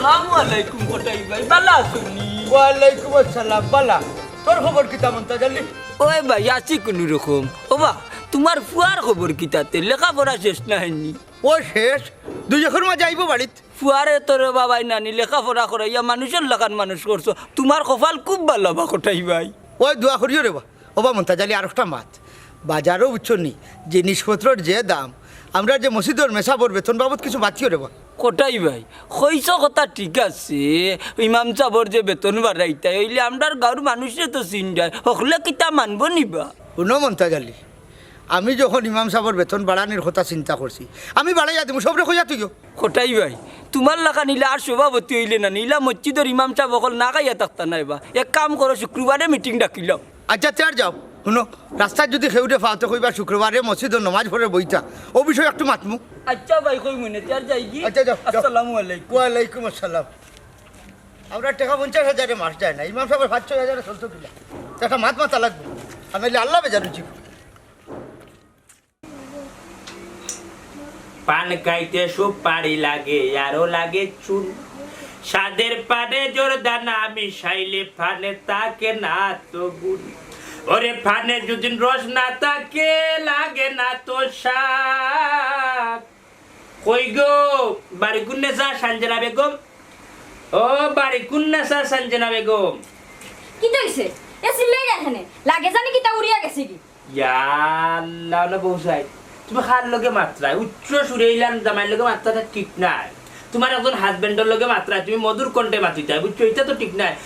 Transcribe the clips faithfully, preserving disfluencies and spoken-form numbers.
আসসালামু আলাইকুম কটাই ভাই, ভালা আছইন নি? ওয়ালাইকুম আসসালাম, ভালা। তোর খবর কিতা মন্তাজ আলী? ওই ভাই, আছি কুনু রকম। ওবা, তুমার ফুয়ার খবর কিতা তে? লেখাপড়া শেষ না অয়নি? ও শেষ, দুই একর মাঝে আইবো বাড়িত। ফুয়ারে তোরে বাবায় নানি লেখাপড়া করাইয়া মানুষর লাখান মানুষ করছো। তুমার কপাল খুব ভালা বা কটাই ভাই। ওই দোয়া করিও রেবা। ওবা মন্তাজ আলী, আরোকটা মাত। বাজারো বুঝছো নি, জিনিসপত্রর যে দাম, আমরার যে মসজিদর মেসাবর বেতন বাবদ কিছু বাদ দিও রেবা। কটাই ভাই, কইছো কথা ঠিক আছে, ইমাম সাবর যে বেতন বাড়াইতায়, অইলে আমরার গাঁওর মানুষরে তো চিনরায়, হকলে কিতা মানবো নি বা? হুনো মন্তাজ আলী, আমি যখন ইমাম সাবর বেতন বাড়ানির কথা চিন্তা করছি, আমি বাড়াইয়া দিমু, সবরে কইয়া থইও। কটাই ভাই, তুমার লাখান ইলা আর সভাপতি অইলে না নি, ইলা মসজিদর ইমাম সাব অকল না খাইয়া থাকতা নায় বা। এক কাম করো, শুক্রবারে মিটিং ডাকিলাও। আচ্ছা, তে আর যাও। হুনো, রাস্তাত যুদি কেউরে পাও তে কইবা শুক্রবারে মসজিদো নমাজ পড়ে বইতা, অউ বিষয়ে একটু মাতমু। আচ্ছা ভাই, কইমুনে, তে আর যাইগি? আচ্ছা, যাও, যাও। আসসালামু আলাইকুম। ওয়ালাইকুম আসসালাম। আমরার টেকা পঞ্চাশ হাজারে মাস যায় না, ইমাম সাবর পাঁচ ছয় হাজারে চলতো কিলা? তে একটা মাত মাতা লাগবো, আর নাইলে আল্লা বেজার অইযিবো। পান খাইতে সুপারি লাগে, আরো লাগে চুন। স্বাদের পানে জর্দা না মিশাইলে পানে থাকে না তো গুণ। ওরে পানে যদি রস না থাকে, লাগে না তো স্বাদ। কই গো, বাড়ি কুন নেশা সানজানা বেগম? ও বাড়ি কুন নেশা সানজানা বেগম? কিতা অইছে? এ চিল্লাইরা কেনে? লাগে জানি কিতা উড়িয়া গেছে গি? ইয়া আল্লাহ, না বউ সাই, তুমি কার লগে মাতরায়? উচ্চ সুরে ইলান জামাইর লগে মাতরাটা ঠিক নায়। তুমার একজন হাজবেন্ডর লগে মাতরায়, তুমি মধুর কণ্ঠে মাতিতায়, বুঝছো? ইটা তো ঠিক নায়।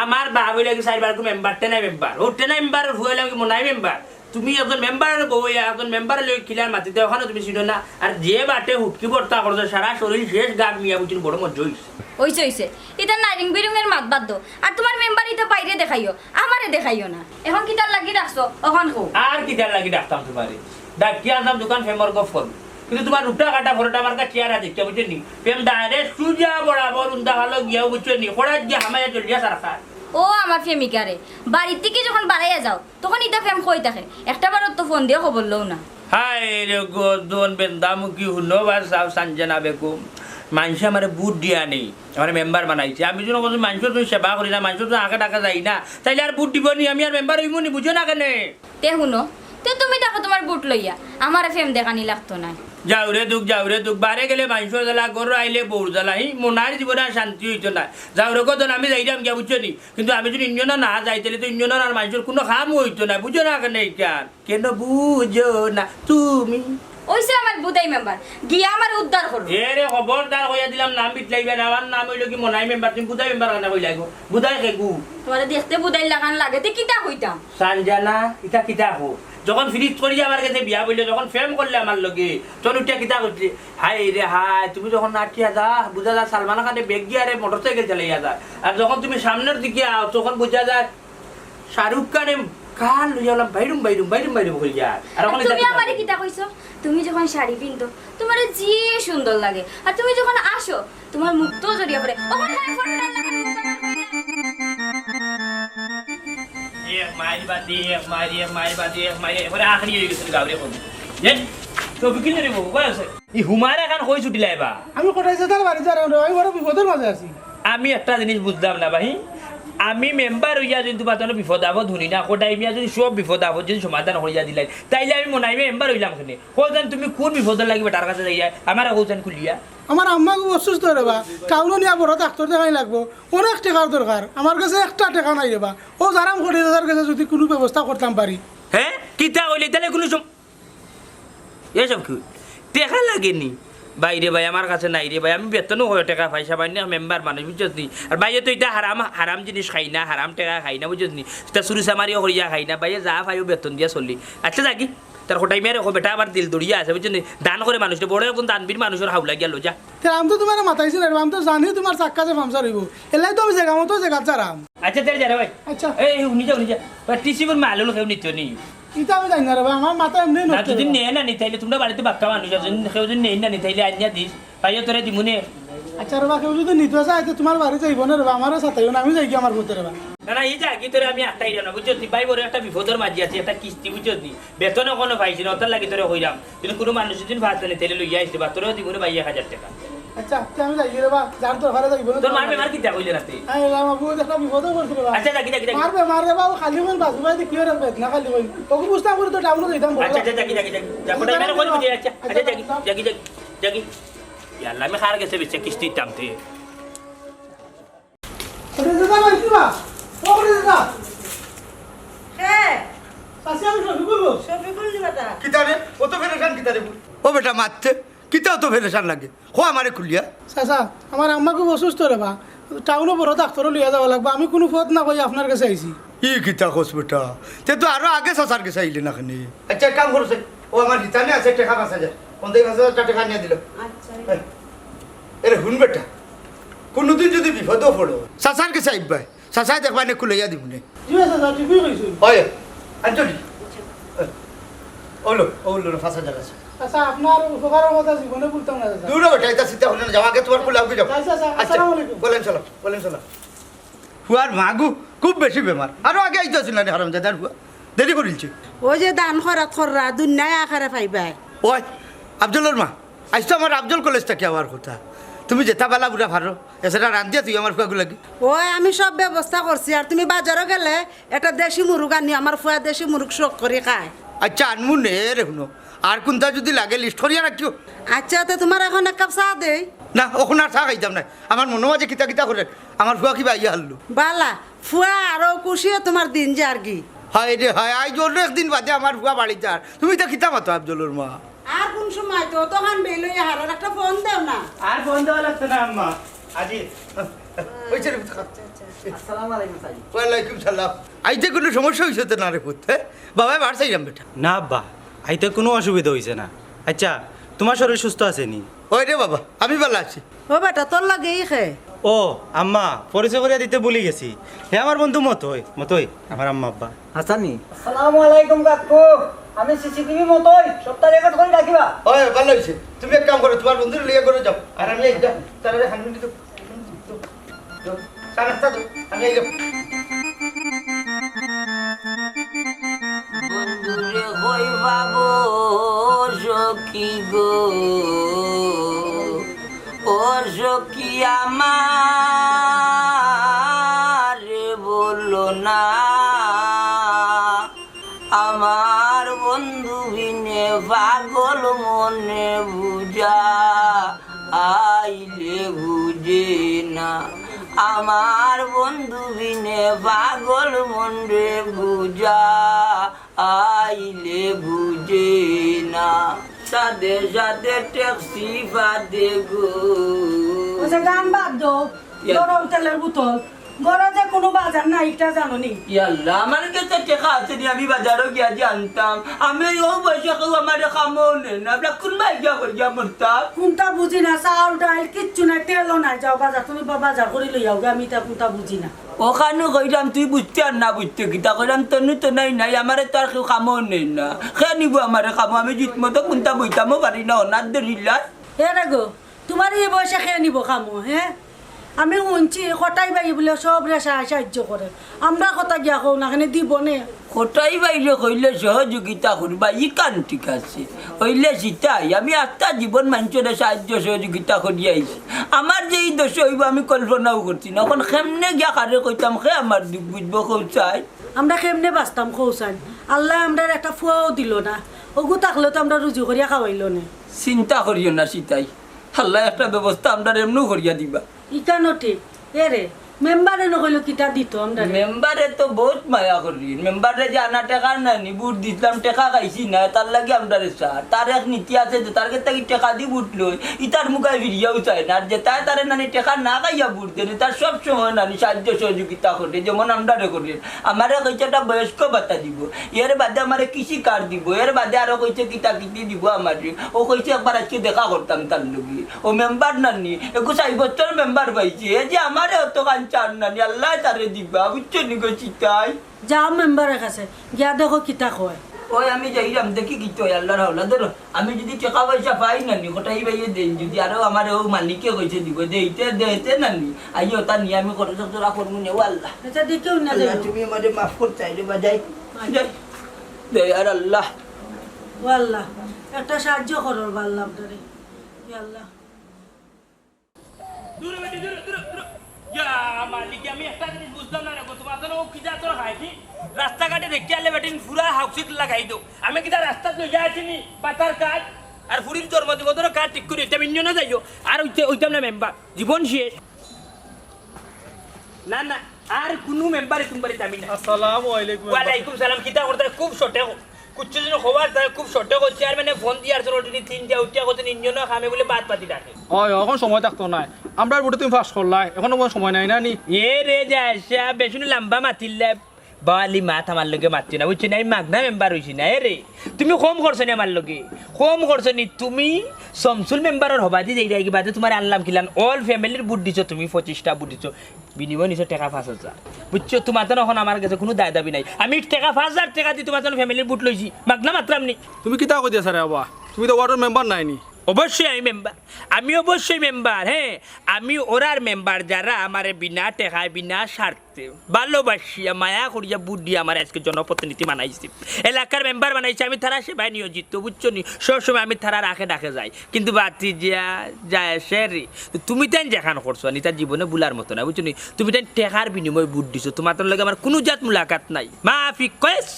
আমার বাপ অইলা গি চাইরবার কো মেম্বার, টেনা মেম্বার। ও টেনা মেম্বারর ফুয়া অইলাম কি মনাই মেম্বার? তুমি একজন মেম্বারর বউ অইয়া একজন মেম্বারর লগে কিলান মাতিতায়, অখানও তুমি চিনো না। আর যে বাটে হুটকি ভর্তা করছো, সারা শরীর শেষ, গাম মিয়া বুঝছো নি, বড় মজা অইছে। অইছে, অইছে। ইতা নারিং বিরুঙের মাত বাদ দেও। আর তুমার মেম্বার ইতা বাইরে দেখাইও, আমারে দেখাইও না। এখন কিতার লাগি ডাকছো, অখন কও। আর কিতার লাগি ডাকতাম তুমারে? ডাকিয়া আনতাম দুকান প্রেমর গফ করমু। কিন্তু তুমার উঠা কাটা ফরটা আমার কাছে চেহারা দেখতে, বুঝছো নি? প্রেম direct সুজা বরাবর উন্দা ভালো গিয়াও, বুঝছো নি? খোড়াত গিয়া হামাইয়া চলিয়া সারখার। ও আমার প্রেমিকারে, বাড়ির থাকি যখন বারাইয়া যাও, তখন ইতা প্রেম কই থাকে? একটা বারও তো ফোন দিয়া খবর লও না। হায় রে গর্দন বেন্দামুখী, হুনো বার চাও সানজানা বেগম। মানষে আমারে ভোট দিয়া নি, আমারে মেম্বার বানাইছে। আমি যুদি কই মানষর যুদি সেবা করি না, মানষর যুদি আগে ডাকে যাই না, তাইলে আর ভোট দিবো নি, আমি আর মেম্বার অইমু নি, বুঝো না কেনে? তে হুনো, তে তুমি থাকো তুমার ভোট লইয়া, আমারে প্রেম দেখানি লাগতো নায়। যাও রে দুখ, যাও রে দুখ, বারে গেলে মানষর জ্বালা, ঘরো আইলে বউর জ্বালা, হি মনার জীবনে আর শান্তি অইতো নায়। যাও রে গর্দন, আমি যাইরাম গিয়া, বুঝছো নি? কিন্তু আমি যুদি ইউনিয়নো না যাই, তাইলে তো ইউনিয়নর আর মানষর কুনু কামও অইতো নায়, বুঝো না কেনে ইখান? কেন বুঝো না তুমি? অইছে আমার বুদাই মেম্বার, গিয়া আমারে উদ্ধার করো। এ রে, খবরদার কইয়া দিলাম, নাম বিটলাইবা না। আমার নাম অইলো কি মনাই মেম্বার, তুমি বুদাই মেম্বার কেনে কইলায় গো? বুদাই কে গু? তুমারে দেখতে বুদাইর লাখান লাগে, তে কিতা কইতাম? সানজানা, ইতা কিতা কও? যখন ফিরিত করিয়া আমার গেছে বিয়া বইলে, যখন প্রেম করলে আমার লগে, তখন উঠিয়া কিতা কইছিলে? হায় রে হায়, তুমি যখন আটিয়া যা, বুঝা যায় সালমান খানে ব্যাগ দিয়া রে মোটরসাইকেল চালাইয়া যায়। আর যখন তুমি সামনের দিকে আও, তখন বুঝা যায় শাহরুখ খানে কার লইয়া অলাম বাইরুম বাইরুম বাইরুম বাইরুম করিয়া। আর অখন তুমি আমারে কিতা কইছো? তুমি যখন শাড়ি পিনতো, তুমারে যে সুন্দর লাগে, আর তুমি যখন আসো, তুমার মুখ তো ঝরিয়া পড়ে। অখন খালি ফটো ডাল লাগানো। এ মাইর বাদে, এ মাইর, এ মাইর বাদে, এ মাইর, এবারে আখেরি অই গেছে গাউরে বন্ধু। এ, তো বিকিন রে বাবু, কই আছে? ই হুমায়রা খান কই ছুটিলায় বা? আমি কটাই যে তার বাড়ি যারাম রে, আমি বড় বিপদর মাঝে আছি। আমি একটা জিনিস বুঝলাম না ভাই, আমি মেম্বার অইয়া যুদি তুমার তনে বিপদ আপদ হুনি না, কটাই মিয়া যুদি সব বিপদ আপদ যুদি সমাধান করিয়া দিলায়, তাইলে আমি মনাই মেম্বার অইলাম কেনে? কও যেন তুমি কুন বিপদর লাগি বেটার কাছে যাইয়া, আমারে কও যেন খুলিয়া। আমার আম্মা খুব অসুস্থ রে বা, টাউনো নিয়া বড় ডাক্তর দেখানি লাগবো, অনেক টেকার দরকার, আমার কাছে একটা টেকা নাই রে বা। অউ যারাম কটাই দাদার কাছে যুদি কুনু ব্যবস্থা করতাম পারি। হে, কিতা কইলে? তাইলে কুনু সম-, এসব কি? টেকা লাগে নি? ভাই রে ভাই, আমার কাছে নাই রে ভাই, আমি বেতনও কয় টেকা পাই, সামান্য মেম্বার মানুষ, বুঝছস নি? আর ভাইয়ে তো ইতা হারাম, হারাম জিনিস খাই না, হারাম টেকা খাই না, বুঝছস নি? ইতা চুরি চামারিও করিয়া খাই না, ভাইয়ে যা পাই অউ বেতন দিয়া চলি। আচ্ছা, যাগি, তার কটাই মিয়ারে কও, বেটা আবার দিল দরিয়া আছে, বুঝছস নি? দান করে মানুষরে, বড় একজন দানবীর মানুষর হাওলা গিয়া লো, যা। তে আমি তো তুমারে মাতাইছি না রে বা, আমি তো জানি তুমার চাক্কা যে পাংচার অইবো, এরলাগি তো আমি জাগা মতো জাগাত যারাম। আচ্ছা, তে যা রে ভাই। আচ্ছা। এই, এই, হুনি যা, হুনি যা। ভাই, টিসিবর মাল অইলো কেউ নিতো নি। ইতা আমি জানি না রে বা, আমার মাথা এমনে না, নষ্ট যুদি করে। নেয় না নি, তাইলে তুমরা বাড়িত বাক্কা মানুষ আছো, কেউ যুদি নেয় না নি, তাইলে আনিয়া দিস, পাইও তোরে দিমুনে। আচ্ছা রে বা, কেউ যুদি নিতো চায়, তে তুমার বাড়ি যাইবো না রে বা, আমারে সাতাইও না, আমি যাইগি আমার পথে রে বা। না, না, এই যাগি তোরে আমি আটকাইরাম না, বুঝছস নি? ভাই, বড় একটা বিপদর মাঝে আছি, একটা কিস্তি, বুঝছস নি? বেতনও কুনু পাইছি না, অতার লাগি তোরে কইরাম। যুদি কুনু মানুষ যুদি পাস না নি, তাইলে লইয়া আইস রে বা, তোরেও দিমুনে ভাই এক হাজার টেকা। আচ্ছা, তে আমি যাই রে বা, যার দরকারে যাইব না। তোর মার বেমার কিতা কইলে রাতে? আরে বাবা, বহুত একটা বিপদে পড়ছি রে বা। আচ্ছা, যাগি, যাগি, যাগি। মার বেমার রে বা, ও খালি কইন বাঁচবো, ভাই, কি রে, বেদনা খালি কইন। ওকে বুঝতাম করে তো টাউনে যাইতাম, বড় আচ্ছা, আচ্ছা, যাগি, যাগি, যাগি। যা, কোথায় বেরো, কোথায় যাই? আচ্ছা, আচ্ছা, যাগি, যাগি, যাগি। ইয়া আল্লাহ, আমি খার গেছে বেশি কিস্তি টানতে। ওরে দাদা, ভাই, কি বা? ও, ওরে দাদা। কে? চাচি, আমি শফিকুল বল। শফিকুল নি বেটা? কিতা রে? অত পেরেশান কিতা রে? ও বেটা, মাততে। কিতা অত পেরেশান লাগে? কও আমারে খুলিয়া। চাচা, আমার আম্মা খুব অসুস্থ রে বা। টাউনো বড় ডাক্তারও লইয়া যাওয়া লাগবো। আমি কুনু পথ না পাই আপনার গেছে আইছি। ই কিতা কস বেটা? তে তো আরো আগে চাচার গেছে আইলে না কেনে? আচ্ছা, এক কাম করো চাই। ও আমার হিতানে আছে, টেকা পাঁচ হাজার। পঞ্চাশ পাঁচ হাজার টেকা আনিয়া দিল। আচ্ছা। এই, এরে হুন বেটা, কুনুদিন যুদি বিপদো পড়ো, চাচার গেছে আইবায়। চাচায় দেখবায় নে, কুলাইয়া দিবো নে। জি চাচা, ঠিকই কইছইন। অয়, আঞ্জলি। ওলো, ওলো, পাঁচ হাজার আছে। চাচা, আপনার উপকারর কথা জীবনে ভুলতাম না, চাচা। দুরো বেটা, ইতা চিন্তা করিও না, যাও, আগে তুমার কুলাও কি যাও। আচ্ছা, চাচা, আচ্ছা, আসসালামু আলাইকুম। ওয়ালাইকুম সালাম, ওয়ালাইকুম সালাম। ফুয়ার মাগু খুব বেশি বেমার, আরো আগে আইতা আছিল না রে হারামজাদার ফুয়া, দেরি করিলছে। ওই যে দান খয়রাত কররা, দুনিয়ায় আখেরাত পাইবায়। ওই, আফজলর মা, আইজ তো আমার আফজল কলেজ থাকি আওয়ার কথা। তুমি যেতা বালা বুরা পারো, এছাড়া রান্ধিয়া তুই আমার ফুয়াগু লাগি। ওই, আমি সব ব্যবস্থা করছি, আর তুমি বাজারো গেলে একটা দেশি মুরুগ আনিও, আমার ফুয়া দেশি মুরুগ শখ করি খায়। আচ্ছা, আনমু নে রে, হুনো, আর কুনতা যুদি লাগে list করিয়া রাখিও। আচ্ছা, তে তুমার এখন এক কাপ চা দেই। না, অখন আর চা খাইতাম নায়, আমার মনো মাঝে কিতা কিতা করের, আমার ফুয়া কিবা আইয়া হারলো। বালা, ফুয়া আরো খুশিয়ে তুমার দিন যারগি। হায় রে হায়, আইজ অনেক দিন বাদে আমার ফুয়া বাড়িত আর। তুমি ইতা কিতা মাতো আফজলর মা? আর কুন সময় তো তখন বেইল অইয়া হারার, একটা ফোন দেও না। আর ফোন দেওয়া লাগতো না আম্মা, আজি। ওই যে রে, আচ্ছা, আচ্ছা। আসসালামু আলাইকুম, সাইদ। ওয়ালাইকুম সালাম। আইতে কুনু সমস্যা অইছে তো না রে পুত, হ্যাঁ? বাবায় বার চাইলাম বেটা। না আব্বা, আইতে কুনু অসুবিধা অইছে না। আচ্ছা, তুমার শরীর সুস্থ আছে নি? ওই রে বাবা, আমি বালা আছি। ও বেটা, তোর লগে ই কে? ও আম্মা, পরিচয় করিয়া দিতে ভুলি গেছি। হে আমার বন্ধু মতই, মতই, আমার আম্মা আব্বা। হাসানি। আসসালামু আলাইকুম কাকু, আমি সিসিটিভি মতই, সবটা রেকর্ড করি রাখিবা। ওই, বালা অইছে। তুমি এক কাম করো, তুমার বন্ধুরে লইয়া ঘরো যাও, আর আমি এই যাও, তারে খান মিনিট তো, তো, তো, চা নাস্তা তো, আমি এই যাও। বন্ধুরে কই পাবো সখী গো, ও সখী আমারে বলো না, আমার বন্ধু বিনে পাগল মনে বুঝা আইলে বুঝে না, আমার বন্ধু বিনে পাগল মনরে বুঝা আইলে বুঝে না, সাদে সাদে ট্যাক্সি বাদে গো। ওই যে গান বাদ দেও, ইয়া। গরম তেলের বোতল, ঘরো যে কুনু বাজার নাই, ইটা জানো নি? ইয়াল্লা, আমার গেছে টেকা আছে নি, আমি বাজারো গিয়া যে আনতাম। আমি অউ বয়সে কেউ আমারে কামো নেয় না, আমরা কুনবায় গিয়া করিয়া মরতাম। কুনতা বুঝি না, চাউল ডাইল কিচ্ছু নাই, তেলও নাই, যাও বাজার, তুমি বা-, বাজার করি লই আওগি, আমি ইতা কুনতা বুঝি না। অখানউ কইরাম, তুই বুঝতে আর না বুঝতে কিতা কইরাম, তনু তো নাই নাই, আমারে তো আর কেউ কামো নেয় না। কে নিবো আমারে কামো? আমি জিত মতো কুনতা বইতামও পারি না, অনার দরিল্লায়। এ রে গো, তুমার ই বয়সে কে নিবো কামো, হে? আমি হুনছি কটাই ভাইয়ে বুলে সবরে সা-, সাহায্য করে। আমরার কথা গিয়া কও না, কেনে দিবো নে? কটাই ভাইরে কইলে সহযোগিতা করবা, ইখান ঠিক আছে। অইলে সিতাই, আমি আস্তা জীবন মানষরে সাহায্য সহযোগিতা করিয়া আইছি। আমার যে ই দশা অইবো আমি কল্পনাও করছি না। অখন কেমনে গিয়া কারে কইতাম, কে আমার দুখ বুঝবো কও চাই? আমরা কেমনে বাঁচতাম কও চাই? আল্লায় আমরারে একটা ফুয়াও দিলো না। অগু থাকলে তো আমরা রুজি করিয়া খাওয়াইলো নে। চিন্তা করিও না সিতাই, আল্লায় একটা ব্যবস্থা আমরারে এমনেউ করিয়া দিবা। ইখানও ঠিক। এ রে, মেম্বারে নকইলো কিতা দিতো আমরারে? মেম্বারে তো বউত মায়া করি। মেম্বারে যে আনা টেকা নানি, ভুট দিছলাম, টেকা খাইছি না, তার লাগি আমরারে চার। তার এক নীতি আছে যে তার গেছ থাকি টেকা দি ভুট লই, ইতার মুখায় ফিরিয়াও চায় না। আর যেতায় তারে নানি টেকা না খাইয়া ভুট দেয়, তার সব সময় নানি সাহায্য সহযোগিতা করে, যেমন আমরারে করে। আমারে কইছে একটা বয়স্ক ভাতা দিবো, এর বাদে আমারে কৃষি কার্ড দিবো, এর বাদে আরো কইছে কিতা কিতি দিবো আমারে। অউ কইছে একবার আইজকে দেখা করতাম তার লগে। অউ মেম্বার নানি, একুশ বাইশ বছর মেম্বার পাইছে, এ যে আমারে অতখান চার নানি, আল্লায় তারে দিবা, বুঝছো নি গো সিতাই? যাও মেম্বারের কাছে, গিয়া দেখো কিতা কয়। ওই আমি যাইরাম, দেখি কিতা অয়, আল্লার হাওলা। ধরো, আমি যুদি টেকা পয়সা পাই নানি, কটাই ভাইয়ে দেইন, যুদি আরো আমারে অউ মালিকে কইছে দিবো, দেইতে, দেইতে নানি, আইও তা নিয়া আমি খরচ তোরা করমু নে, ও আল্লা। আচ্ছা, দেখেও না আল্লা, যাইও। তুমি আমারে মাফ করতায় রে বা, যাই। যাই। দয়ার আল্লা। ও আল্লা, একটা সাহায্য করো বা আল্লা আমরারে। ইয়া আল্লা। দূর বেটি, দূর, দূর, দূর। ইয়া মালিক, আমি একটা জিনিস বুঝলাম না রে গো, তোমার তো ও কিতা তোর খায় কি? রাস্তাঘাটে দেখি আলে বেটিন পুরা হাউসিক লাগাই দেও। আমি কিতা রাস্তাত লইয়া আছি নি? পাতার কার্ড আর ফুরির জন্মদিন, ওদের কার্ড ঠিক করি, এটা মিন্নিও না যাইও। আর ওইতে-, ওইতাম না মেম্বার, জীবন শেষ। না, না, আর কুনু মেম্বারে তোমার বাড়িত আমি না। আসসালামু আলাইকুম। ওয়ালাইকুম সালাম, কিতা করতে? খুব শর্টে ক-, কুচ্ছু দিন খবর তাই খুব শর্টে ক-, চেয়ারম্যানে ফোন দিয়ার জন্য উঠি তিন দিয়া উঠিয়া কত ইঞ্জিন খামে বলে বাদ পাতি ডাকে। ওই, এখন সময় থাকতো না। আমরার ভোটে তুমি পাস করলা, এখনো কোনো সময় নাই না নি? এ রে যায়, সে বেশুনি লম্বা মাতিল্লা। বাওয়ালি মাত আমার লগে মাতিও না, বুঝছো নি? আমি মাগনা মেম্বার অইছি না, এ রে। তুমি কম করছো নি আমার লগে? কম করছো নি? তুমি শমসুল মেম্বারর হবাদি যাইরায় গি বাদে তোমার আনলাম কিলান? অল ফ্যামিলির ভোট দিছো তুমি, পঁচিশটা ভোট দিছো, বিনিময় নিছো টেকা পাঁচ হাজার। বুঝছো? তোমার তো এখন আমার গেছে কুনু দায় দাবি নাই। আমি টেকা পাঁচ হাজার টেকা দি তোমার জন্য ফ্যামিলির ভোট লইছি, মাগনা মাতরাম নি। তুমি কিতা কই দিয়াছ রে বাবা? তুমি তো ওয়ার্ডর মেম্বার নায় নি। অবশ্যই আমি মেম্বার, আমি অবশ্যই মেম্বার। হ্যাঁ, আমি ওরার মেম্বার, যারা আমারে বিনা টেকায়, বিনা স্বার্থে, ভালোবাসিয়া, মায়া করিয়া, ভোট দিয়া আমারে আজকে জনপ্রতিনিধি বানাইছে, এলাকার মেম্বার বানাইছে, আমি তারার সেবায় নিয়োজিত, বুঝছো নি? সবসময় আমি তারার আখে ডাকে যাই, কিন্তু বাতি যা যায় সে রে। তো তুমি তাইন যেখান করছো নি, তার জীবনে ভুলার মতো না, বুঝছো নি? তুমি তাইন টেকার বিনিময়ে ভোট দিছো, তোমার তার লগে আমার কুনু জাত মুলাকাত নাই। মাফি কয়েস।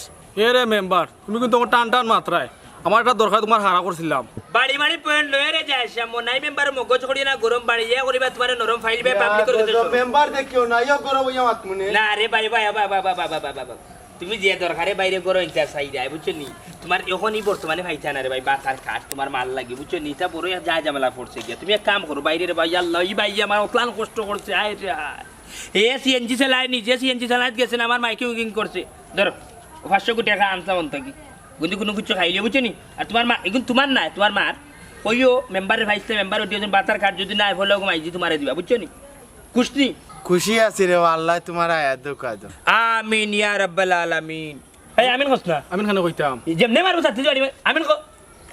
এ রে মেম্বার, তুমি কিন্তু আমার টান টান মাতরায়। আমার একটা দরকার, তোমার হারা করছিলাম। বাড়ি বাড়ি পয়েন্ট লয়ে রে যায়, শ্যাম নাই মেম্বার মগজ করিয়া না গরম বাড়ি ইয়া করিবা, তোমার নরম ফাইল বে পাবলিক করে দিছো। মেম্বার দেখিও না, ইয়া গরম হইয়া মাত মনে। না রে ভাই, ভাই, ভাই, ভাই, ভাই, ভাই, ভাই, ভাই, ভাই। তুমি যে দরকারে বাইরে গরম ইচ্ছা চাই যায়, বুঝছো নি? তোমার এখনই বর্তমানে পাইতা না রে ভাই, বাতার কাঠ তোমার মাল লাগে, বুঝছো নি? তা বড় এক যা ঝামেলা পড়ছে গিয়া। তুমি এক কাম করো, বাইরে রে ভাই, আল্লাহ, ই ভাই আমার অতলান কষ্ট করছে, আয় রে আয়। এ সিএনজি চালায়, নিজে সিএনজি চালায় গেছে না, আমার মাইকে উকিং করছে। ধরো, ও পাঁচশো কোটি টাকা আনতাম অন থাকি। কিন্তু কুনু কিচ্ছু খাইলে, বুঝছো নি? আর তোমার মা, এখন তোমার না, তোমার মার। কইও, মেম্বারের ভাইসতে মেম্বার উঠি একজন বাতার কাঠ যদি না হয়, ফলে ওকে মাইজি তোমারে দিবা, বুঝছো নি? খুশ নি? খুশি আছি রে, আল্লাহ তোমার আয়াত দোকা দো। আমিন ইয়া রাব্বাল আলামিন। এই আমিন কস না। আমিন খানে কইতাম। যেমনে মারবো সাথে জড়ি, আমিন ক-,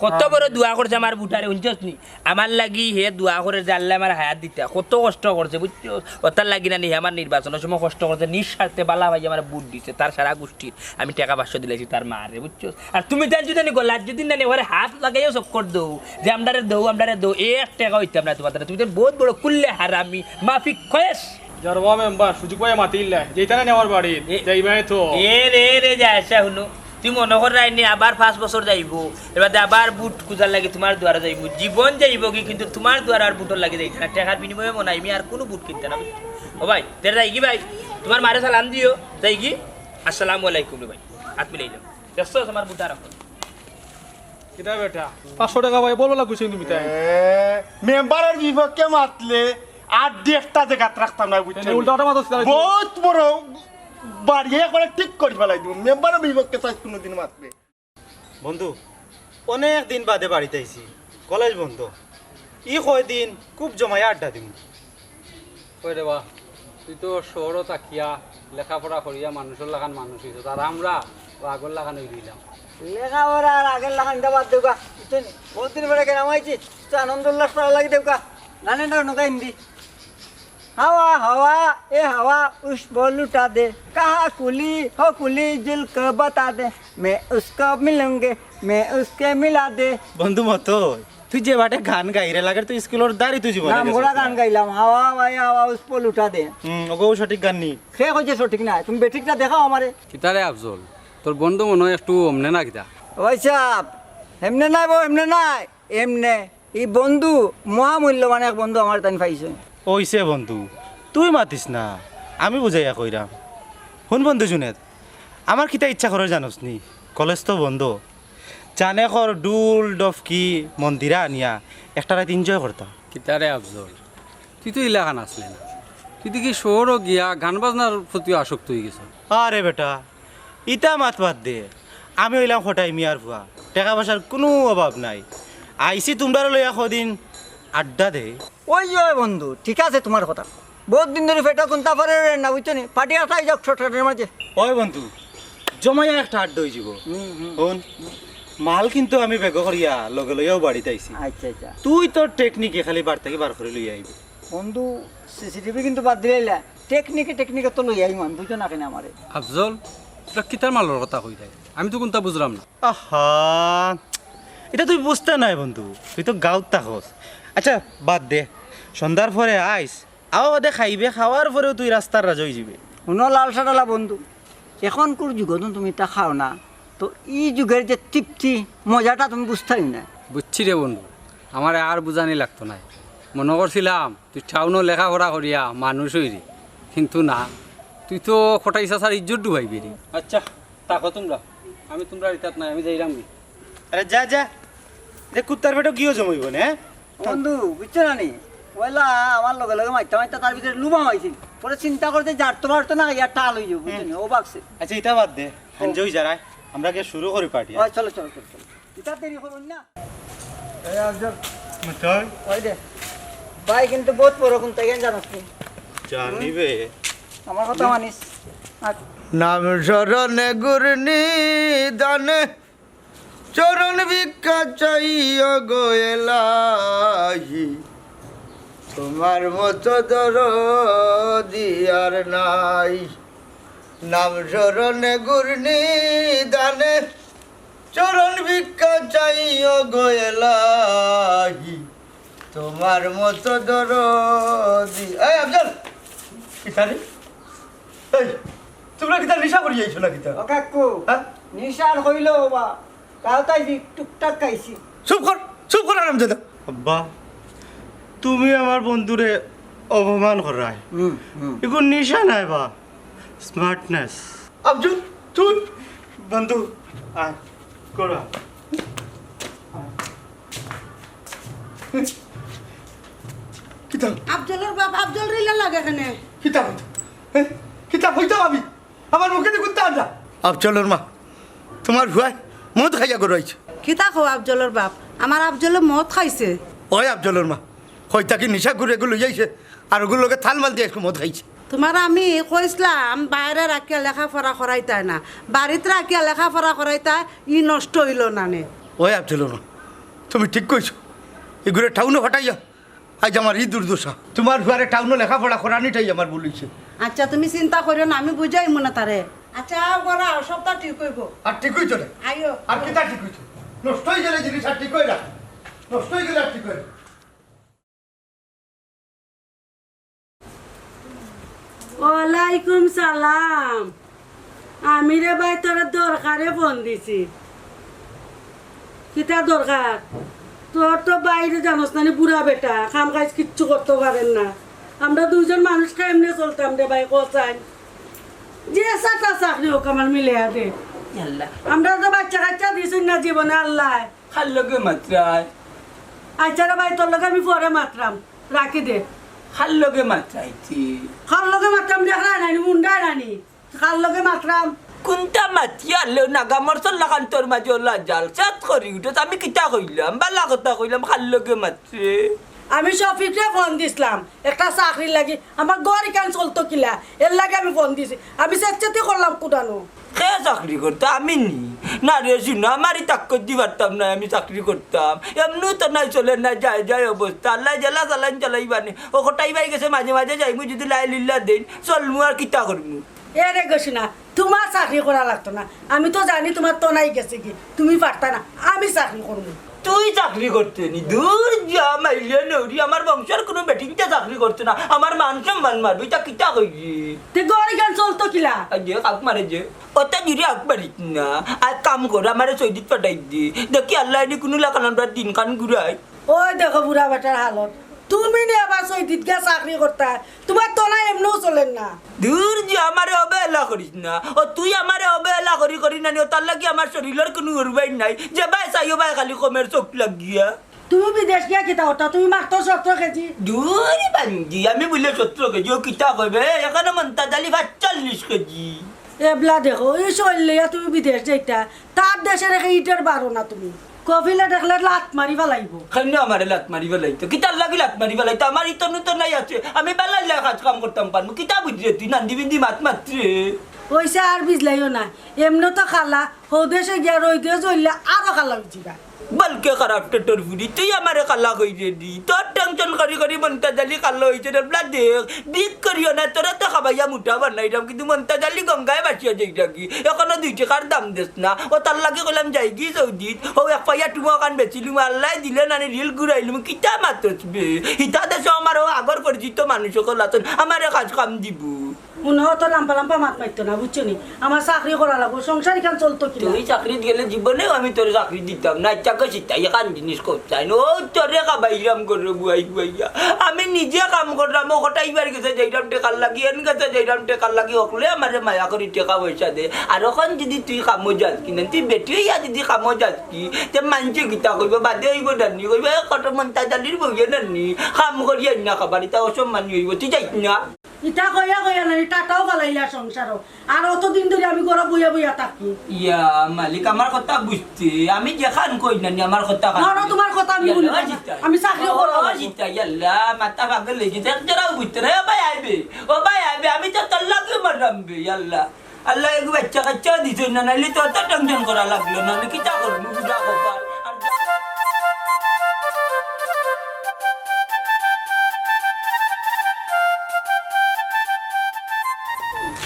কত বড় দোয়া করছে আমার ভোটারে, হুনছস নি? আমার লাগি হে দোয়া করে যে আল্লাহ আমার হায়াত দিতা, কত কষ্ট করছে, বুঝছো? ওটার লাগি না নি, হে আমার নির্বাচনের সময় কষ্ট করছে, নিঃস্বার্থে বালা ভাই আমার ভোট দিছে, তার সারা গোষ্ঠীর আমি টাকা পাঁচশো দিলাইছি তার মারে, বুঝছো? আর তুমি তাই যদি নি গলার যদি না নি, ওরে হাত লাগাইও চক্কর দৌ, যে আমরারে দৌ, আমরারে দৌ, এক টাকা হইতাম না তোমার দ্বারা। তুমি তো বহুত বড় কুল্লে হারামি, মাফিক কয়েস। জারবা মেম্বার, সুযোগ পাইয়া মাতিল্লা, যেইটা না নেওয়ার বাড়ি, এ, যাইবাই তো। এ রে, এ রে, যা আসা হুনো। তুই মনে কর রাইনি আবার পাঁচ বছর যাইবো, এবার আবার ভোট খুঁজার লাগি তোমার দুয়ারে যাইবো। জীবন যাইবো কি, কিন্তু তোমার দুয়ারে আর ভোটর লাগি যাইতে না। টাকার বিনিময়ে মনে হয় আমি আর কোনো ভোট কিনতে না, বুঝছো? ও ভাই, তে যাই কি ভাই? তোমার মারে সালাম দিও, যাই কি? আসসালামু আলাইকুম রে ভাই, হাত মিলাইলাম। দেখছো তোমার ভোট আর এখন। কিতা বেটা? পাঁচশো টাকা ভাই, বলবো লাগছে তুমি তাই। এ, মেম্বারের বিপক্ষে মাতলে আর দি একটা জাগাত রাখতাম না, বুঝছো? এনে উল্টা পাল্টা মাতছ না। বহুত বড় বাড়িয়ে একবারে ঠিক করি ফেলাই দিব। মেম্বারের বিপক্ষে চাই কোনোদিন মাতলে। বন্ধু, অনেক দিন বাদে বাড়িত আইছি, কলেজ বন্ধ। ই কয়দিন খুব জমাইয়া আড্ডা দিমু। ওই রে বা, তুই তো শহরো থাকিয়া, লেখাপড়া করিয়া মানুষর লাখান মানুষ অইছস, আর আমরা ও আগর লাখান অই রইলাম। লেখাপড়া আর আগর লাখান ইটা বাদ দেউকা, বুঝছো নি? বহুত দিন পরে গ্রাম আইছি, তো আনন্দ উল্লাস করা লাগি দেউকা। গানে না নৌকা হিন্দি। हवा हवा, ए हवा, उस बोल उठा दे। कहाँ कुली हो कुली, जुल्क बता दे। मैं उसको मिलूंगे, मैं उसके मिला दे। বন্ধু মতো, তুই যে বাটে গান গাইরে লাগে, তুই স্কুলর দাড়ি তুই জীবনে নাম গেছিস ঘোড়া না। গান গাইলাম, হাওয়া ভাই হাওয়া উস পল উঠা দে। হুম, ওগো সঠিক গান নি। সে কইছে সঠিক না, তুমি বেঠিকটা দেখাও আমারে। কিতারে আফজল, তোর বন্ধু মনে হয় একটু অমনে না কিতা? ওই সাব, এমনে নাই বউ, এমনে নাই, এমনে। ই বন্ধু, মহামূল্যবান এক বন্ধু আমার তাইন পাইছে। ওইছে বন্ধু, তুই মাতিস না, আমি বুঝাইয়া কইরাম। হুন বন্ধু জুনেদ, আমার কিতা ইচ্ছা করে জানোস নি? কলেজ তো বন্ধ, জানে কর ডুল ডফকি মন্দিরা আনিয়া একটা রাইত এনজয় করতাম। কিতারে আফজল, তুই তো ইলাখান আসলে না, তুই দেখি শহরও গিয়া গান বাজনার প্রতি আসক্ত হয়ে গেছ। আরে বেটা, ইতা মাত বাদ দে, আমি অইলাম খটাই মিয়ার ফুয়া, টেকা পয়সার কুনু অভাব নাই। আইছি তুমরারে লইয়া কদিন আড্ডা দে। ওই ওই বন্ধু, ঠিক আছে তোমার কথা। বহুত দিন ধরি পেটো কুন্তা পারে রে না, বুঝছো নি? পার্টি আটাই যাক শর্টকাটের মাঝে। ওই বন্ধু, জমাইয়া একটা আড্ডা হয়ে যাব। হুম, হুম। হুন, মাল কিন্তু আমি বেগো করিয়া লগে লইয়াও বাড়িত আইছি। আচ্ছা, আচ্ছা। তুই তোর টেকনিকে খালি বার থাকি বার করে লইয়া আইবি। বন্ধু, সিসিটিভি কিন্তু বাদ দিলাইলা। টেকনিকে, টেকনিকে তো লইয়া আইমান, বুঝছো না কেন আমারে? আফজল, তোরা কিতার মালর কথা কইরায়? আমি তো কুন্তা বুঝলাম না। আহা, ইটা তুই বুঝতে নাই বন্ধু, তুই তো গাঁওত থাকস। আচ্ছা, বাদ দে, সন্ধ্যার পরে আইস, আওয়া বাদে খাইবে, খাওয়ার পরেউ তুই রাস্তার রাজা অইযিবে। হুনো লাল শার্টআলা বন্ধু, এখনকুর যুগো তো তুমি ইতা খাও না, তো ই যুগর যে তৃপ্তি, মজাটা তুমি বুঝতায় না। বুঝছি রে বন্ধু, আমারে আর বুঝানি লাগতো নায়। মনো করছিলাম তুই টাউনো লেখাপড়া করিয়া মানুষ অইরে, কিন্তু না, তুই তো কটাই চাচার ইজ্জত ডুবাইবে রে। আচ্ছা, থাকো তুমরা, আমি তুমরার ইতাত নাই, আমি যাইরাম গি। আরে যা, যা। দেখ, কুত্তার পেটো ঘিও জমাইবো না, হ্যাঁ? বন্ধু, বুঝছো না নি? পয়লা আমার লগে লগে মারতা মারতা তার ভিতরে লুমা অইছিল। পরে চিন্তা করতে জারতো পারতো না, ইয়া টাল অইযিবো, বুঝছো নি? ও বাক্সে। আচ্ছা, ইতা বাদ দে। হাঞ্জা অই যারায়, আমরা গিয়া শুরু করি পার্টি। ওই, চলো, চলো, চলো, চলো। ইতা দেরি করুন না। এই আফজল। মতই? ওই দে। ভাই কিন্তু বউত বড় কুন্তা, কেন জানোস নি? জানি বে। আমার কথা মানিস। আর নাম স্মরণে গুর নিদানে চরণ ভিক্ষা চাইও গো এলাহি, তোমার মতো দরদি আর নাই। নাম স্মরণে গুর নিদানে চরণ ভিক্ষা চাইও গো এলাহি, তোমার মতো দরদি। এই আফজল, কিতা রে? এই, তুমরা কিতা নিশা করি আইছো না কিতা? ও কাকু, হ্যাঁ? নিশা আর অইলো বা, তাও তাই যে টুকটাক খাইছি। চুপ কর, চুপ কর, হারামজাদা। আব্বা, তুমি আমার বন্ধুরে অপমান কররায়। হুম, হুম। ইগু নিশা নায় বা, স্মার্টনেস। আফজল, তুই? বন্ধু, আয়, করা। কিতা? আফজলর বাপ আফজলরে ইলা লাগে কেনে? কিতা কইতা? হ্যাঁ? কিতা কইতা আমি? আমার মুখে দেখুন তা আন্দা। আফজলর মা, তোমার ফুয়ায় মদ খাইয়া ঘরো আইছে। কিতা কও আফজলর বাপ? আমার আফজলে মদ খাইছে। ওই আফজলর মা, কইতা কি নিশা গুর এগু লই আইছে, আর ওগুর লগে থাল মাল দিয়া একটু মদ খাইছে। তোমারে আমি কইছলাম বাইরে রাখিয়া লেখাপড়া করাইতায় না, বাড়িত রাখিয়া লেখাপড়া করাইতায়, ই নষ্ট অইলো না নে। ওই আফজলর মা, তুমি ঠিক কইছো, ইগুরে টাউনো ফাটাইয়া আইজ আমার ই দুর্দশা। তোমার ফুয়ারে টাউনো লেখাপড়া করানিটাই আমার ভুল অইছে। আচ্ছা, তুমি চিন্তা করিও না, আমি বুঝাইমু না তারে। আচ্ছা, আও ঘরো আও, সবতা ঠিক অইবো। আর ঠিক অইতো না। আইও। আর কিতা ঠিক অইতো? নষ্ট অই গেলে জিনিস আর ঠিক অয় না। নষ্ট অই গেলে আর ঠিক অয় না। ওয়ালাইকুম সালাম। আমি রে ভাই, তোর দরকারে ফোন দিছি। কিতা দরকার? তোর তো বাইরে জানোস না নি, বুড়া বেটা, কাম কাজ কিচ্ছু করতো পারের না। আমরা দুইজন মানুষ কেমনে চলতাম রে ভাই, কও চাইন? যে সাটা চাকরি অউক আমার মিলাইয়া দে। আল্লাহ। আমরা তো বাচ্চা কাচ্চা দিছইন না জীবনে আল্লায়। কার লগে মাতরায়? আচ্ছা রে ভাই, তোর লগে আমি পরে মাতরাম, রাখি দে। কার লগে মাতরায় তে? কার লগে মাতরাম দেখরায় না নি, মুন্ডায় না নি। কার লগে মাতরাম? কুন্তা মাতিয়া লো, নাগা মরছর লাখান তোর মাঝে অলা জাল সাত করি উঠে। আমি কিতা কইলাম? বালা কথা কইলাম, কার লগে মাতরে? আমি শফিকরে ফোন দিছলাম একটা চাকরির লাগি, আমার ঘর ইখান চলতো কিলা, এরলাগি আমি ফোন দিছি। আমি চেষ্টাতে করলাম কুদানো। কে চাকরি করতো? আমি নি? না রে, শুনো, আমারই তাক্কত দি পারতাম না, আমি চাকরি করতাম। এমনেও তো নাই, চলের না, যায় যায় অবস্থা। আল্লায় যেলা চালাইন চালাইবা নে। ও কটাই বাই গেছে, মাঝে মাঝে যাইমু, যদি লাই লিল্লা দেইন, চলমু আর কিতা করমু? এ রে গো শুনা, তোমার চাকরি করা লাগতো না। আমি তো জানি তোমার তনাই গেছে কি, তুমি পারতা না, আমি চাকরি করমু। তুই চাকরি করতে নি? দূর যা, মাইলিয়া নৌরি, আমার বংশর কুনু বেটিন্তে চাকরি করতো না, আমার মান সম্মান মারবি, ইতা কিতা কইলি? তে ঘর ইখান চলতো কিলা? আই যে, আগ মারে যে, অত জুরে আগ মারিস না, আর কাম কর, আমারে সৌদিত পাঠাই দে, দেখি আল্লায় নি কুনু লাখান আমরার দিনখান ঘুরাই। ওই দেখো বুড়া বেটার হালত, তুমি নি আবার সৌদিত গিয়া চাকরি করতায়, তোমার তনাই এমনেও চলের না। দূর যা, আমারে অবহেলা করিস না। ও তুই আমারে অবহেলা করি করি নানি, ও তার লাগি আমার শরীলর কুনু উরবাই নাই। যে বায় চাইও বায় খালি কমের চোখ লাগিয়া। তুমি বিদেশ গিয়া কিতা করতা? তুমি মাত্র সতেরো কেজি। দূর বান্দি, আমি বুলে সতেরো কেজি, ও কিতা কইবে? এখানো মন্তাজ আলি পাঁচচল্লিশ কেজি। এবলা দেখো, ই শরীল লইয়া তুমি বিদেশ যাইতা, তার দেশে রেখে ইটের বারো না তুমি। কফিলে দেখলে লাত মারি ফালাইবো। কেনে আমারে লাত মারি ফালাইতো? কিতার লাগি লাত মারি ফালাইতো? আমার ইতনু তো নাই আছে, আমি বেলাইলা কাজ কাম করতাম পারমু। কিতা বুঝরে তুই? নান্দি বিন্দি মাত মাতরে। অইছে আর বিজলাইও না, এমনে তো কালা, হউ দেশে গিয়া রইদে জ্বললে আরো কালা অইযিবা। বালকে খারাপ টেটর ফুড়ি, তুই আমারে কালা কইরে দি। তোর টেনশন করি করি মন্তাজ আলী কালো অইছে রে বলা দেখ। বিক করিও না, তোরে তো খাবাইয়া মুটা বানাইরাম, কিন্তু মন্তাজ আলী গঙ্গায় ভাসিয়া যাইরাগি। এখনো দুই টেকার দাম দেস না। অতার লাগি কইলাম যাইগি সৌদিত। অউ এক পাইয়া টুমা কান বেচিলুম, আল্লায় দিলে নানি রিল ঘুরাইলুম, কিতা মাতস বে? হিতা দেশো আমার অউ আগর পরিচিত মানুষ অকল আছইন, আমারে কাজ কাম দিবো। হুনো, অত লাম্বা লাম্বা মাত মাতিও না, বুঝছো নি? আমার চাকরি করা লাগবো, সংসার ইখান চলতো কিলা? তুই চাকরিত গেলে জীবনেও আমি তোরে চাকরি দিতাম না। ইচ্ছা করছি তাই এখান জিনিস করতাই না। অউ তোরে খাবাইরাম ঘরো বুয়াই বুয়াইয়া। আমি নিজে কাম কররাম, অউ কটাইবার গেছে যাইরাম টেকার লাগি, এন গেছে যাইরাম টেকার লাগি, হকলে আমারে মায়া করি টেকা পয়সা দে। আর অখন যুদি তুই কামো যাস কি না, তুই বেটি অইয়া যুদি কামো যাস কি, তে মানষে কিতা কইবো? বাদে অইবো নানি, কইবো, "এ কত মন্তাজ আলীর বউয়ে নানি, কাম করি আইনা খাবার, ইতা অসম্মানী অইবো, তুই যাইস না।" ইতা কইয়া কইয়া নানি টাকাও ফালাইলা সংসারো। আর অতদিন ধরি আমি ঘরো বইয়া বইয়া থাকি। ইয়া মালিক, আমার কথা বুঝতে, আমি যেখান কই নানি, আমার কথা খান না, না, কই। তোমার কথা আমি ইয়া শুনি আল্লাহ, না। জিতা। আমি চাকরিও ও, করবো না। জিতা, ইয়া আল্লাহ, মাথা পাগল অই গেছে, এক জোড়াও বুঝতে না। ও ভাই আইবে, ও ভাই আইবে, আমি তো তোর লাগি মররাম বে, ইয়া আল্লাহ। আল্লাহ এগু বাচ্চা কাচ্চাও দিছইন না, নাইলে তো অত টেনশন করা লাগলো না, আমি কিতা করবো, বুঝা কপাল। আর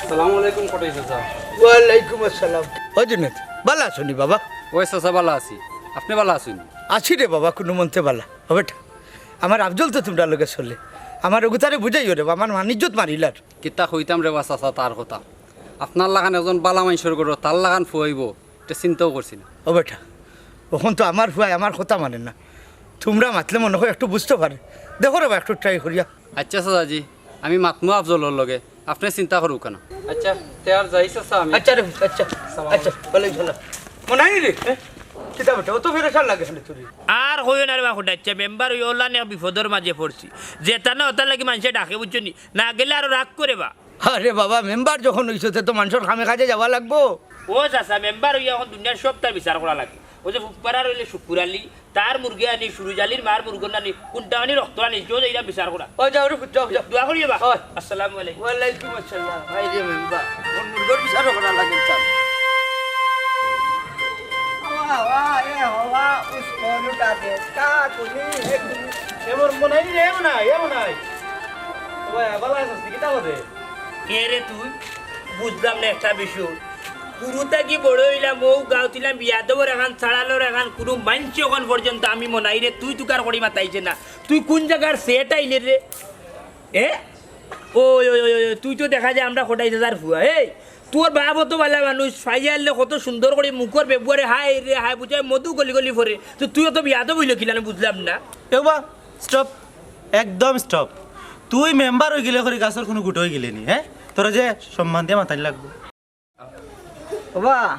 আসসালামু আলাইকুম কটাই চাচা। ওয়ালাইকুম আসসালাম। ও জুনেদ, ভালা আছো নি বাবা? ওই চাচা, ভালা আছি। আপনে ভালা আছইন? আছি রে বাবা, কুনুমন্তে ভালা। ও বেটা, আমার আফজল তো তুমরার লগে চলে। আমার অগুতারে বুঝাইও রে বা, আমার মান ইজ্জত মারিলার। কিতা কইতাম রে বা চাচা তার কথা। আপনার লাখান একজন ভালা মানষর ঘরো তার লাখান ফুয়া অইবো, ইটা চিন্তাও করছি না। ও বেটা, অখন তো আমার ফুয়ায় আমার কথা মানে না। তুমরা মাতলে মনে অয় একটু বুঝতো পারে। দেখো রে বা, একটু try করিয়া। আচ্ছা চাচাজি, আমি মাতমু আফজলর লগে, আপনে চিন্তা করউক্কা না। আচ্ছা, তে আর যাই চাচা আমি। আচ্ছা রে, আচ্ছা, আসসালামু আচ্ছা, আলাইকুম। ওয়ালাইকুম সালাম। মনাই রে, হ্যাঁ? কিতা বেটা, অত পেরেশান লাগে কেনে তুই? আর কইও না রে বা, কটাই চাচা, মেম্বার অইয়া অলান এক বিপদর মাঝে পড়ছি। যেতা না অতার লাগি মানষে ডাকে, বুঝছো নি? না গেলে আরো রাগ করে বা। আরে বাবা, মেম্বার যখন অইছো, তে তো মানষর কামে কাজে যাওয়া লাগবো। ও চাচা, মেম্বার অইয়া অখন দুনিয়ার সবতার বিচার করা লাগে। অউ যে ফুকপাড়ার অইলে শুকুর আলী, তার মুরগি আনি, সুরুজ আলীর মার মুরগি আনি, কুনটা আনি রক্ত আনি, কেউ যাইরা বিচার করা। ও যাও রে, যাও, যাও। দোয়া করিও বা। ওই। আসসালামু আলাইকুম। ওয়ালাইকুম আসসালাম। ভাই রে মেম্বার, কোন মুরগির বিচার করা লাগে তার? হওয়া, হওয়া, এ হওয়া, উস কৌন উঠাতে? কা কুনি, এ কুনি? এ মোর মনাই রে, এ মনাই, এ মনাই। ওই, ভালা আছস নি? কিতা করে? কে রে তুই? বুঝলাম না একটা বিষয়। হুরু থাকি বড় অইলাম, অউ গাঁওত অইলাম, বিয়াদবর এখান, ছাড়ালর এখান, কুনু মানষে অখন পর্যন্ত আমি মনাই রে, তুই তুকার করি মাতাইছে না। তুই কুন জাগার সেট আইলে রে? এ? ওই, ওই, ওই, ওই, তুই তো দেখা যায় আমরা কটাই চাচার ফুয়া। এই, তোর বাপ অত ভালা মানুষ, ফাইয়া আইলে কত সুন্দর করি মুখর বেবুয়ারে হায় রে হায়, বুঝায় মধু গলি গলি পড়ে। তো তুই অত বিয়াদব অইলে কিলা, আমি বুঝলাম না। এ বা, stop, একদম stop। তুই মেম্বার অইগেলে করি গাছর কুনু গুটা অইগেলে নি, হ্যাঁ? তোরে যে সম্মান দিয়া মাতানি লাগবো। ওবা,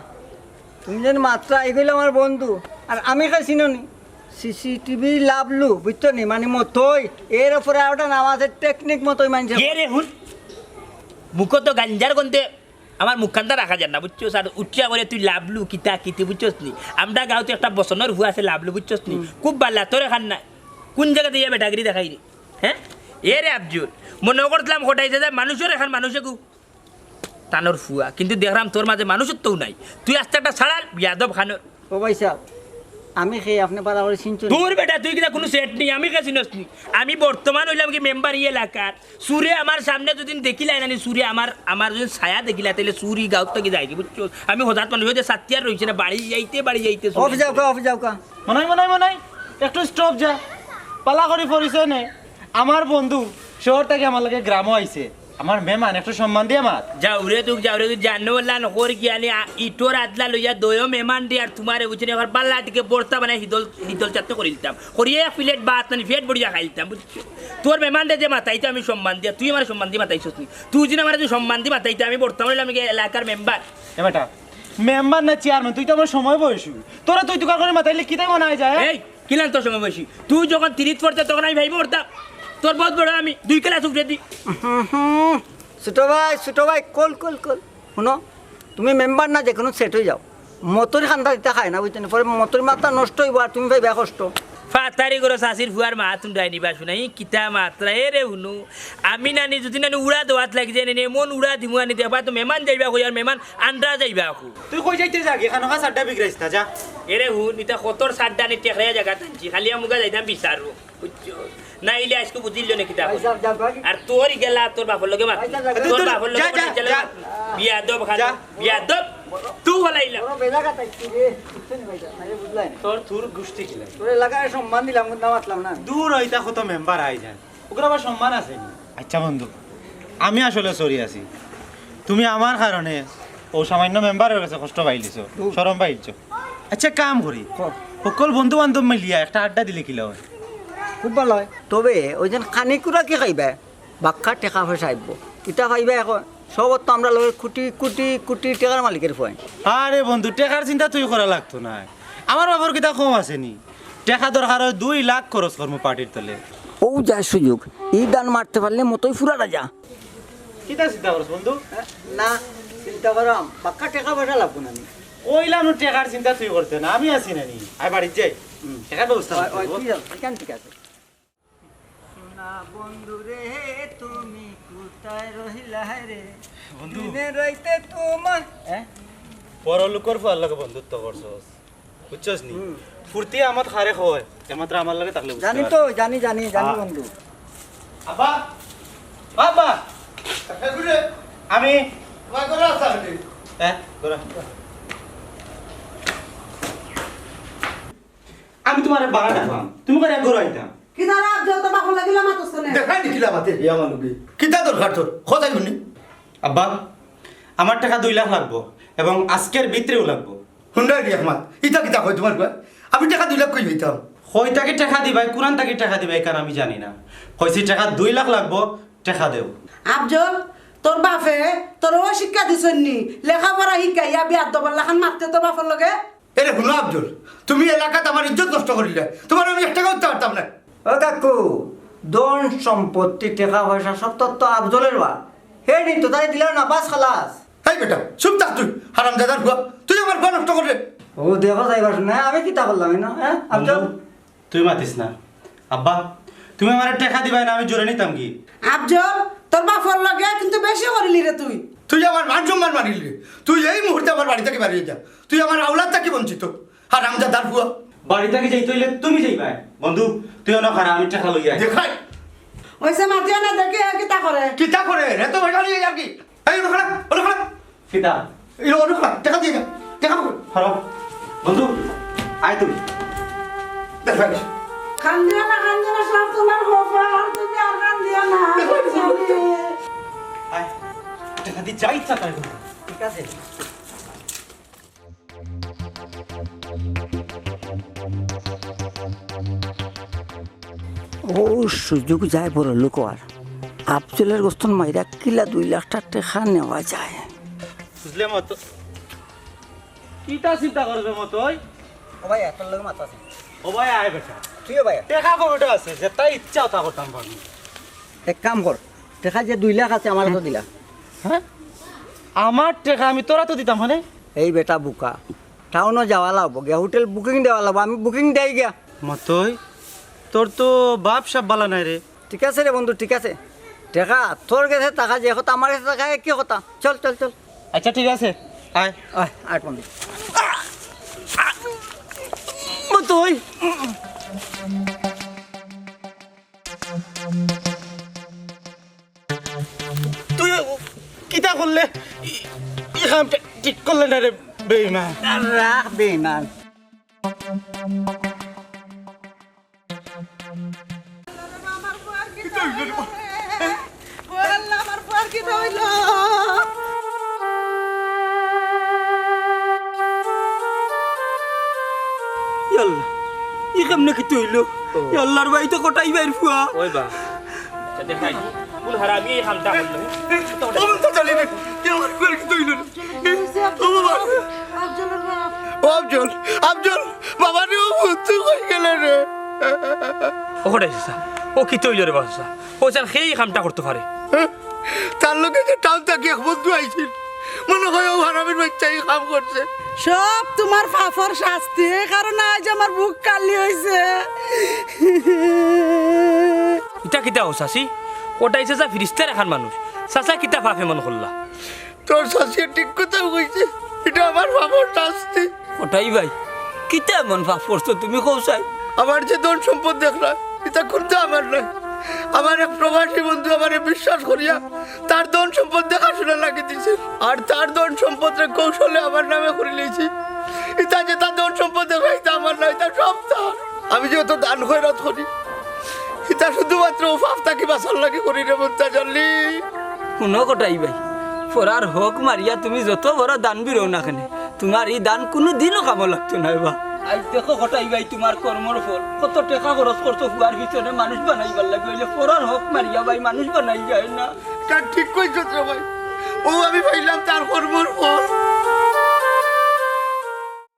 তুমি যেন মাতরায়, ইগু অইলো আমার বন্ধু। আর আমি কে চিনো নি? সিসিটিভি লাভলু, বুঝছো নি? মানে মতই, এর উপরে আরোটা নাম আছে, টেকনিক মতই মানষে। কে রে হুন? মুখো তো গাঞ্জার গন্ধে আমার মুখখানতা রাখা যায় না, বুঝছো? আর উঠিয়া বলে তুই লাভলু, কিতা কিতি, বুঝছস নি? আমরা গাঁওত একটা বসনর ফুয়া আছে লাভলু, বুঝছস নি? হুম। খুব ভালা, তোর এখান না। কোন জাগাত ইয়া বেটাগিরি দেখাই রে? হ্যাঁ? এ রে আফজল, মনো করছিলাম কটাই চাচা, মানুষর এখান মানুষে গু তানর ফুয়া, কিন্তু দেখরাম তোর মাঝে মানুষত্বও নাই। তুই আস্তে একটা ছাড়াল, বিয়াদব খানোর। ও ভাই সাহেব, আমি কে, আপনে ভালা করি চিনছইন নি? দূর বেটা, তুই কিতা কুনু সেট নি, আমি কে চিনস নি? আমি বর্তমান অইলাম কি মেম্বার ই এলাকার। চুরে আমার সামনে যদি দেখিলায় না নি, চুরে আমার, আমার যদি ছায়া দেখিলায়, তাইলে চুর ই গাঁওত থাকি যায়গি, বুঝছস? আমি হঠাৎ মানুষ অইতে সাতিয়ার রইছে না, বাড়ি যাইতে, বাড়ি যাইতে চুর। অফিস যাওকা, অফিস যাওকা। মনাই, মনাই, মনাই, একটু stop যা। ভালা করি পরিচয় নে। আমার বন্ধু শহর থাকি আমার লগে গ্রামো আইছে। আমার মেহমান, একটু সম্মান দিয়া মাত। যাও রে তুই, যাও রে তুই, জানো আল্লাহ নকর কি আনি, আ, ইটর আদলা লইয়া দয়ো মেহমান দে আর তোমারে বুঝছি না, এবার বাল্লা টিকে বর্তা বানাই হিদল, হিদল চাটতে করি দিতাম। করিয়া এক প্লেট ভাত নানি পেট ভরিয়া খাই দিতাম, বুঝছো? তোর মেহমান দে যে মাতাইতে আমি সম্মান দিয়া, তুই আমার সম্মান দিয়া মাতাইছস নি। তুই যদি আমার তুই সম্মান দিয়া মাতাইতে আমি বর্তমান অইলাম কি এলাকার মেম্বার। এ বেটা, মেম্বার না চেয়ারম্যান, তুই তো আমার সমবয়সী। তোরে তুই তুকার করি মাতাইলে কিতা মনে অয় যায়, হ্যাঁ? এই, কিলান তোর সমবয়সী? তুই যখন তিরিশ পড়তে তখন আমি ভাইবো করতাম। তোর বহুত বড় আমি, দুই ক্লাস উপরে দি। হুম, হুম। ছোট ভাই, ছোট ভাই, কল, কল, কল। হুনো, তুমি মেম্বার না, যে কুনু সেট অই যাও। মতর খান্দা দিতা খায় না, বুঝছো নি? পরে মতর মাথা নষ্ট অইবো আর তুমি পাইবায় কষ্ট। ফাতারি করো চাচির ফুয়ার মা তুন্ডাই নিবা শুনাই, কিতা মাতরা, এ রে হুনো। আমি নানি যদি নানি উড়া দেওয়াত লাগি যাই নানি, এমন উড়া দিমু আনি দেখবা তো মেহমান যাইবা কই আর মেহমান আন্ডা যাইবা কই। তুই কই যাইতে যাগি? এখানো খাস আড্ডা বিগড়াইস না, যা। এরে হুন, ইতা কতর সারডানি টেকরাইয়া জাগাত আনছি, খালি আমুগা যাইতাম বিচারো, বুঝছো? না ইলে আইজকু বুঝিল নে কিতা করি। আর তোর ইগেলা তোর বাপর লগে মাত। তোর বাপর লগে যা, যা, মাত। যা। বিয়াদব খান, যা। বিয়াদব। তুই হলাইলা। বড় বেজাগাত আইছি রে। বুঝছো নি ভাইজান? আরে বুঝলাই না। তোর, তোর গুষ্টি কিলা? তোর এলাকায় সম্মান দিলাম, কিন্তু মাতলাম না। দূর অইতা কত মেম্বার আই যায়। ওগুলো আবার সম্মান আছে নি? আচ্ছা বন্ধু, আমি আসলে sorry আছি। তুমি আমার কারণে ও সামান্য মেম্বারের কাছে কষ্ট পাইলিছো, শরম পাইলছো। আচ্ছা, কাম করি, সকল বন্ধু বান্ধব মিলিয়া একটা আড্ডা দিলে কিলা অয়? খুব ভালা অয়। তবে ওই যেন খানি কুড়া কি খাইবা? বাক্কা টেকা পয়সা আইবো। ইতা পাইবা এখন। সবর তো আমরা লগে কোটি কোটি কোটি টেকার মালিকের ফুয়াইন। আরে বন্ধু, টেকার চিন্তা তুই করা লাগতো নায়। আমার বাপর কিতা কম আছে নি? টেকা দরকার অয় দুই লাখ খরচ করমু পার্টির তলে। অউ যা সুযোগ, ই দান মারতে পারলে মতই ফুরা রাজা। কিতা চিন্তা করছ বন্ধু? না, চিন্তা করাম, বাক্কা টেকা পয়সা লাগবো না নি। কইলাম নু টেকার চিন্তা তুই করতে না, আমি আছি না নি। আয় বাড়িত যাই, হুম। টেকার ব্যবস্থা ওই, করতে ওই, হইবো। তুই যাও, এখান ঠিক আছে। সোনা বন্ধু রে, তুমি কোথায় রহিলা রে? বন্ধু। দিনে রাইতে তোমার, হ্যাঁ? পরলোকর ফুয়ার লগে বন্ধুত্ব করছস, বুঝছস নি? হুম। ফুর্তি আমত খারে কয়, একমাত্র আমার লগে থাকলে বুঝতে জানি পারবি। তো, জানি, জানি, জানি আ- বন্ধু। আব্বা, আব্বা, আমি তোমার ঘরে আসা হইলে। হ্যাঁ, ঘরে। আমি তোমারে বারা ডাকলাম, তুমি করে এক ঘরে আইতাম। কিতা রে আফজল, তোর বাপর লগে ইলা মাতস কেনে? দেখাই নি কিলা মাতে, ইয়া মানু কি? কিতা দরকার তোর? খোঁজাই হুনি। আব্বা, আমার টেকা দুই লাখ লাগবো এবং আজকের ভিতরেউ লাগবো। হুন্ডাই নি একমাত, ইতা কিতা কয় তোমার কয়? আমি টেকা দুই লাখ কই পাইতাম? কই থাকি টেকা দিবায়, কুরান থাকি টেকা দিবায়, কারণ আমি জানি না। কইছি টেকা দুই লাখ লাগবো, টেকা দেও। আফজল, তোর বাপে তোরে অউ শিক্ষা দিছইন নি? লেখাপড়া শিখাইয়া বিয়াদবর লাখান মাততে তোর বাপর লগে? এরে হুনো আফজল, তুমি এলাকাত আমার ইজ্জত নষ্ট করিলে, তোমার আমি এক টেকা দিতাম পারতাম না। ও কাকু, ধন সম্পত্তি টেকা পয়সা সব তো, তো আফজলর বা। হে নি তো তাই দিলা না, বাস খালাস। এই বেটা, চুপ থাক তুই, হারামজাদার ফুয়া, তুই আমার ফুয়া নষ্ট করলে। ও দেখো যাইবার না, আমি কিতা করলাম না, হ্যাঁ? আফজল? বন্ধু, তুই মাতিস না। আব্বা, তুমি আমারে টেকা দিবায় না, আমি জুরে নিতাম কি? আফজল, তোর বাপর লগে কিন্তু বেশি করিলি রে তুই। তুই আমার মান সম্মান মারিলি রে। তুই এই মুহূর্তে আমার বাড়ি থাকি বারইয়া যা। তুই আমার আওলাদ থাকি বঞ্চিত। হারামজাদার ফুয়া। বাড়ি থাকি যাইতে অইলে তুমি যাইবায়। বন্ধু, তুই অনো খাড়া, আমি টেকা লইয়া আই। দেখাই। অইছে মাতিও না, দেখি হে কিতা করে। কিতা করে? হে তো বেটা লইয়া আর কি। এই, অনো খাড়া, অনো খাড়া। কিতা? এই, অনো খাড়া, টেকা দিয়া যা, টেকা কই? খাড়া। বন্ধু, আয় তুই। দেখ ভাই। কান্দিও না, কান্দিও না, সব তোমার কপাল, তুমি আর কান্দিও না। আয়, টেকা দি যা ইচ্ছা তাই কর। ঠিক আছে। অউ সুযোগ যায় বড় লোক আর। আফজলর গস্তন মাইরা কিলা দুই লাখ টেকা নেওয়া যায়। বুঝলে মতো? কিতা চিন্তা করবে মতো ওই? ও ভাই, তোর লগে মাত আছে। ও ভাই, আয় বেটা। তুইও ভাই। টেকা পকেটো আছে, যেতা ইচ্ছা অতা করতাম পারমু। এক কাম কর, টেকা যে দুই লাখ আছে, আমার তো দিলা। হ্যাঁ? আমার টেকা আমি তোরা তো দিতাম, মানে? এই বেটা বুকা, টাউনো যাওয়া লাগবো গিয়া, হোটেল বুকিং দেওয়া লাগবো, আমি বুকিং দেই গিয়া। মতই, তোর তো বাপ সাব বালা নাই রে। ঠিক আছে রে বন্ধু, ঠিক আছে। টেকা তোর গেছে, টাকা যে কথা, আমার গেছে টাকা একই কথা। চল, চল, চল। আচ্ছা, ঠিক আছে, আয়। আয়, আয় বন্ধু। মতই। তুই কিতা করলে? ই-, ই কামটা ঠিক করলে না রে বেঈমান। রাখ বেঈমান। আমার ফুয়ার কিতা অইলো রে? ও আল্লাহ, আমার ফুয়ার কিতা অইলো? ইয়া আল্লাহ, ই কেমনে কিতা অইলো? ও। ইয়া আল্লাহর ভাই তো কটাই ভাইর ফুয়া। ওই বা। আচ্ছা, দেখাই। কোন হারামি এই কামটা করলো? আমার তো জানি না। কে আমার ফুয়ার কিতা অইলো রে? ও বাবা। আফজলর বাপ। ও আফজল, আফজল, বাবা রে, ও বন্ধু কই গেলে রে? ও কটাই চাচা, ও কিতা অইলো রে বা চাচা? ও চান সেই কামটা করতে পারে। তার লগে যে টাউন থাকি এক বন্ধু আইছিল, মনে হয় ও হারামির বাচ্চা এই কাম করছে। সব তোমার পাপর শাস্তি, এই কারণে আজ আমার বুক খালি অইছে। ইটা কিতা ও চাচি? কটাই চাচা ফিরিস্তার এখান মানুষ। চাচা কিতা পাপ এমন করলা? তোর চাচিয়ে ঠিক কথা কইছে, ইটা আমার পাপর শাস্তি। কটাই ভাই, কিতা এমন পাপ করছো তুমি, কও চাই? আমার যে ধন সম্পদ দেখরায়, ইতা কুন্তা আমার নায়। আমার এক প্রবাসী বন্ধু আমারে বিশ্বাস করিয়া তার ধন সম্পদ দেখাশোনা লাগি দিছে, আর তার ধন সম্পদরে কৌশলে আমার নামে করিলাইছে। ইতা যেতা ধন সম্পদ দেখরায়, ইতা আমার নায়, ইতা সব তার। আমি যে অত দান খয়রাত করি, ইতা শুধুমাত্র অউ পাপ থাকি বাঁচার লাগি করি রে মুন্তাজ আলী। হুনো কটাই ভাই, পরার হক মারিয়া তুমি যত বড় দানবীর অও না কেনে, তুমার ই দান কুনুদিনও কামো লাগতো নায় বা। আইজ দেখো কটাই ভাই, তুমার কর্মর ফল। কত টেকা খরচ করছো ফুয়ার পিছনে মানুষ বানাইবার লাগি, অইলে পরার হক মারিয়া ভাই মানুষ বানাই যায় না। ইটা ঠিক কইছস রে ভাই, অউ আমি পাইলাম তার কর্মর ফল।